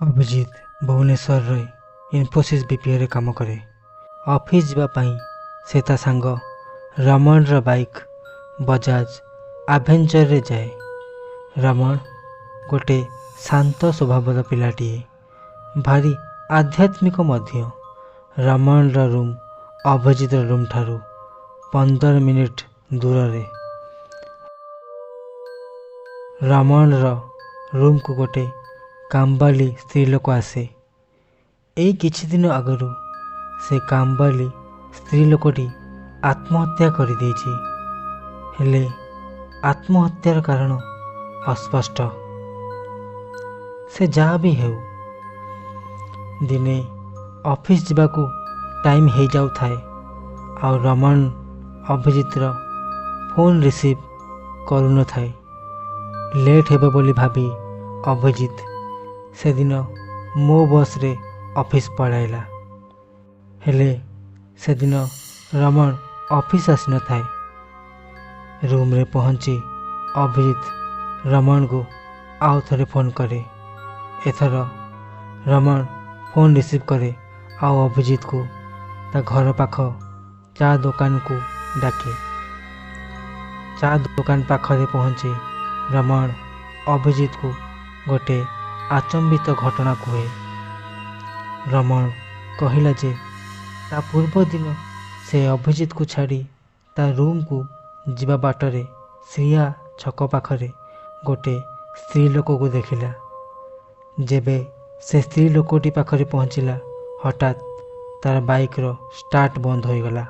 ଅଭିଜିତ ଭୁବନେଶ୍ୱରରେ ଇନଫୋସିସ୍ ବିପିଓରେ କାମ କରେ। ଅଫିସ୍ ଯିବା ପାଇଁ ସେ ତା ସାଙ୍ଗ ରମଣର ବାଇକ୍ ବଜାଜ ଆଭେଞ୍ଜରରେ ଯାଏ। ରମଣ ଗୋଟେ ଶାନ୍ତ ସ୍ୱଭାବର ପିଲାଟିଏ, ଭାରି ଆଧ୍ୟାତ୍ମିକ ମଧ୍ୟ। ରମଣର ରୁମ୍ ଅଭିଜିତର ରୁମ୍ ଠାରୁ 15 ମିନିଟ୍ ଦୂରରେ। ରମଣର ରୁମ୍କୁ ଗୋଟେ କାମବାଲି ସ୍ତ୍ରୀ ଲୋକ ଆସେ। ଏଇ କିଛି ଦିନ ଆଗରୁ ସେ କାମବାଲି ସ୍ତ୍ରୀ ଲୋକଟି ଆତ୍ମହତ୍ୟା କରିଦେଇଛି, ହେଲେ ଆତ୍ମହତ୍ୟାର କାରଣ ଅସ୍ପଷ୍ଟ। ସେ ଯାହା ବି ହେଉ, ଦିନେ ଅଫିସ୍ ଯିବାକୁ ଟାଇମ୍ ହେଇଯାଉଥାଏ ଆଉ ରମଣ ଅଭିଜିତର ଫୋନ୍ ରିସିଭ୍ କରୁନଥାଏ। ଲେଟ୍ ହେବ ବୋଲି ଭାବି ଅଭିଜିତ ସେଦିନ ମୋ ବସ୍ରେ ଅଫିସ୍ ପଳାଇଲା। ହେଲେ ସେଦିନ ରମଣ ଅଫିସ୍ ଆସିନଥାଏ। ରୁମ୍ରେ ପହଞ୍ଚି ଅଭିଜିତ ରମଣକୁ ଆଉ ଥରେ ଫୋନ୍ କରେ। ଏଥର ରମଣ ଫୋନ୍ ରିସିଭ୍ କରେ ଆଉ ଅଭିଜିତକୁ ତା ଘର ପାଖ ଚା ଦୋକାନକୁ ଡାକେ। ଚା ଦୋକାନ ପାଖରେ ପହଞ୍ଚି ରମଣ ଅଭିଜିତକୁ ଗୋଟେ ଆଚମ୍ବିତ ଘଟଣା କୁହେ। ରମଣ କହିଲା ଯେ ତା ପୂର୍ବଦିନ ସେ ଅଭିଜିତକୁ ଛାଡ଼ି ତା ରୁମ୍କୁ ଯିବା ବାଟରେ ଶ୍ରୀୟା ଛକ ପାଖରେ ଗୋଟେ ସ୍ତ୍ରୀ ଲୋକକୁ ଦେଖିଲା। ଯେବେ ସେ ସ୍ତ୍ରୀ ଲୋକଟି ପାଖରେ ପହଞ୍ଚିଲା, ହଠାତ୍ ତାର ବାଇକ୍ର ଷ୍ଟାର୍ଟ ବନ୍ଦ ହୋଇଗଲା।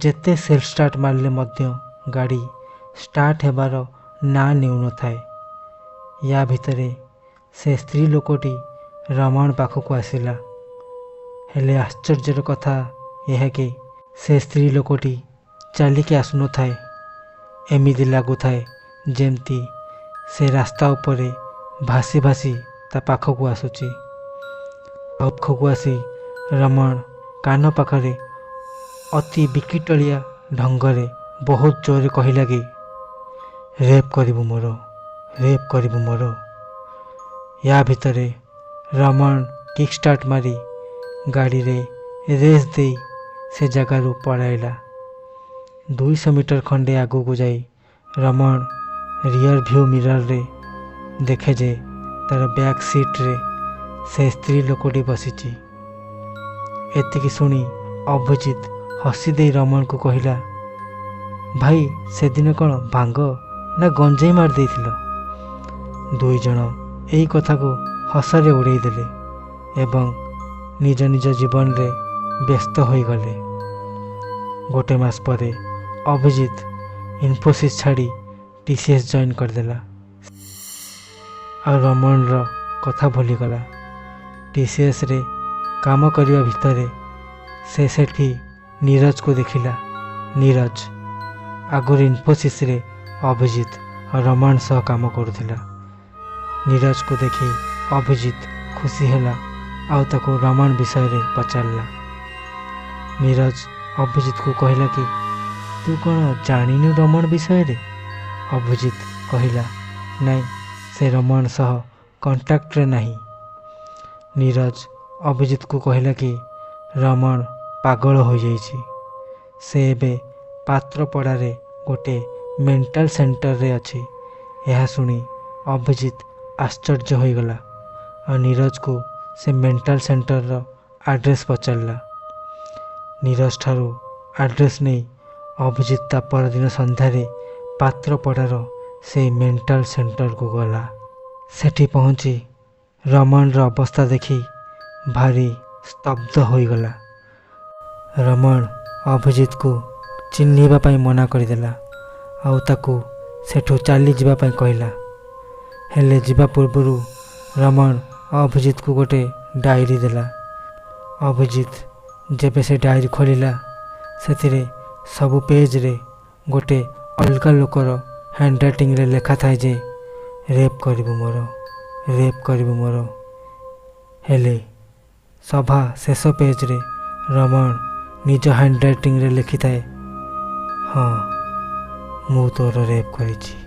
ଯେତେ ସେଲ୍ଫ ଷ୍ଟାର୍ଟ ମାରିଲେ ମଧ୍ୟ ଗାଡ଼ି ଷ୍ଟାର୍ଟ ହେବାର ନାଁ ନେଉନଥାଏ। ୟା ଭିତରେ ସେ ସ୍ତ୍ରୀ ଲୋକଟି ରମଣ ପାଖକୁ ଆସିଲା। ହେଲେ ଆଶ୍ଚର୍ଯ୍ୟର କଥା ଏହା କି ସେ ସ୍ତ୍ରୀ ଲୋକଟି ଚାଲିକି ଆସୁନଥାଏ, ଏମିତି ଲାଗୁଥାଏ ଯେମିତି ସେ ରାସ୍ତା ଉପରେ ଭାସି ଭାସି ତା ପାଖକୁ ଆସୁଛି। ପାଖକୁ ଆସି ରମଣ କାନ ପାଖରେ ଅତି ବିକିଟଳିଆ ଢଙ୍ଗରେ ବହୁତ ଜୋରରେ କହିଲା କି, ରେପ୍ କରିବୁ ମୋର, ରେପ୍ କରିବୁ ମୋର। ୟା ଭିତରେ ରମଣ କିକ୍ ଷ୍ଟାର୍ଟ ମାରି ଗାଡ଼ିରେ ରେସ୍ ଦେଇ ସେ ଜାଗାରୁ ପଳାଇଲା। 200 ମିଟର ଖଣ୍ଡେ ଆଗକୁ ଯାଇ ରମଣ ରିୟର ଭ୍ୟୁ ମିରରରେ ଦେଖେ ଯେ ତାର ବ୍ୟାକ୍ ସିଟ୍ରେ ସେ ସ୍ତ୍ରୀ ଲୋକଟି ବସିଛି। ଏତିକି ଶୁଣି ଅଭିଜିତ ହସିଦେଇ ରମଣକୁ କହିଲା, ଭାଇ ସେଦିନ କ'ଣ ଭାଙ୍ଗ ନା ଗଞ୍ଜେଇ ମାରି ଦେଇଥିଲ? ଦୁଇ ଜଣ ଏଇ କଥାକୁ ହସରେ ଉଡ଼େଇ ଦେଲେ ଏବଂ ନିଜ ନିଜ ଜୀବନରେ ବ୍ୟସ୍ତ ହୋଇଗଲେ। ଗୋଟେ ମାସ ପରେ ଅଭିଜିତ ଇନଫୋସିସ୍ ଛାଡ଼ି TCS join କରିଦେଲା ଆଉ ରମଣର କଥା ଭୁଲିଗଲା। TCSରେ କାମ କରିବା ଭିତରେ ସେ ସେଠି ନୀରଜକୁ ଦେଖିଲା। ନୀରଜ ଆଗରୁ ଇନଫୋସିସ୍ରେ ଅଭିଜିତ ରମଣ ସହ କାମ କରୁଥିଲା। ନୀରଜକୁ ଦେଖି ଅଭିଜିତ ଖୁସି ହେଲା ଆଉ ତାକୁ ରମଣ ବିଷୟରେ ପଚାରିଲା। ନୀରଜ ଅଭିଜିତକୁ କହିଲା କି, ତୁ କ'ଣ ଜାଣିନୁ ରମଣ ବିଷୟରେ? ଅଭିଜିତ କହିଲା, ନାଇଁ, ସେ ରମଣ ସହ କଣ୍ଟାକ୍ଟରେ ନାହିଁ। ନୀରଜ ଅଭିଜିତକୁ କହିଲା କି ରମଣ ପାଗଳ ହୋଇଯାଇଛି, ସେ ଏବେ ପାତ୍ରପଡ଼ାରେ ଗୋଟେ ମେଣ୍ଟାଲ ସେଣ୍ଟରରେ ଅଛି। ଏହା ଶୁଣି ଅଭିଜିତ ଆଶ୍ଚର୍ଯ୍ୟ ହୋଇଗଲା ଆଉ ନୀରଜକୁ ସେ ମେଣ୍ଟାଲ ସେଣ୍ଟରର ଆଡ୍ରେସ୍ ପଚାରିଲା। ନୀରଜ ଠାରୁ ଆଡ୍ରେସ୍ ନେଇ ଅଭିଜିତ ତା ପରଦିନ ସନ୍ଧ୍ୟାରେ ପାତ୍ରପଡ଼ାର ସେଇ ମେଣ୍ଟାଲ ସେଣ୍ଟରକୁ ଗଲା। ସେଠି ପହଞ୍ଚି ରମଣର ଅବସ୍ଥା ଦେଖି ଭାରି ସ୍ତବ୍ଧ ହୋଇଗଲା। ରମଣ ଅଭିଜିତକୁ ଚିହ୍ନିବା ପାଇଁ ମନା କରିଦେଲା ଆଉ ତାକୁ ସେଠୁ ଚାଲିଯିବା ପାଇଁ କହିଲା। ହେଲେ ଯିବା ପୂର୍ବରୁ ରମଣ ଅଭିଜିତକୁ ଗୋଟେ ଡାଏରୀ ଦେଲା। ଅଭିଜିତ ଯେବେ ସେ ଡାଏରୀ ଖୋଲିଲା, ସେଥିରେ ସବୁ ପେଜ୍ରେ ଗୋଟେ ଅଲଗା ଲୋକର ହ୍ୟାଣ୍ଡରାଇଟିଂରେ ଲେଖା ଥାଏ ଯେ ରେପ୍ କରିବୁ ମୋର, ରେପ୍ କରିବୁ ମୋର। ହେଲେ ସଭା ଶେଷ ପେଜ୍ରେ ରମଣ ନିଜ ହ୍ୟାଣ୍ଡରାଇଟିଂରେ ଲେଖିଥାଏ, ହଁ ମୁଁ ତୋର ରେପ୍ କରିଛି।